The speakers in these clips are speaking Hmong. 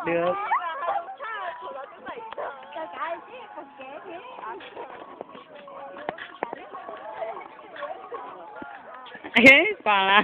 Được. Ê, pom lawm.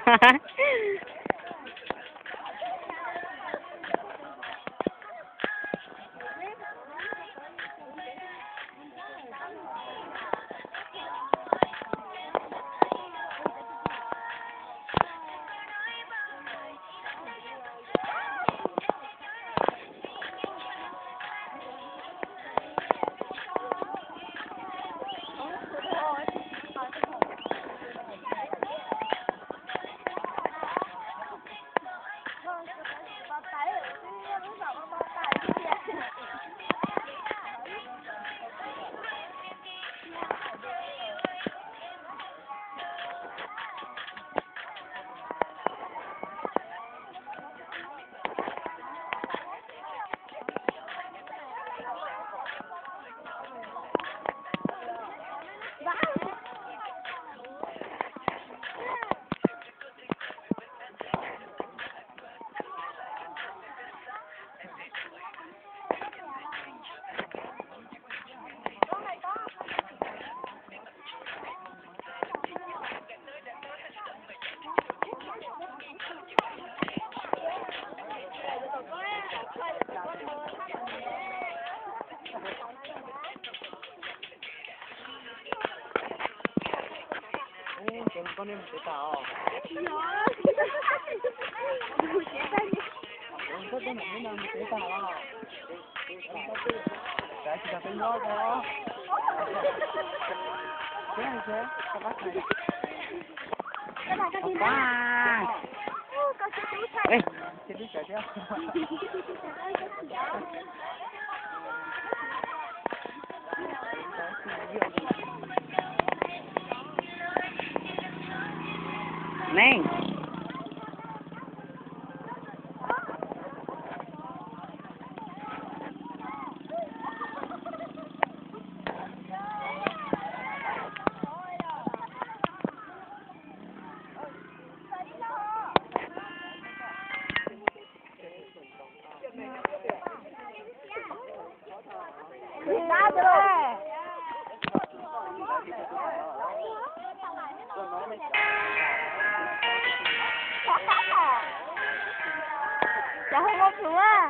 Ub, cov koj nej mus tsev tas os. Ub, koj tej niam nej no mus tsev tas os. Kav tsis tas peb nyob os. Seb, seb, koj pab hais. Koj pab. Ej, ces twb sawv thiab. Neb. Cov hu ua plhuav.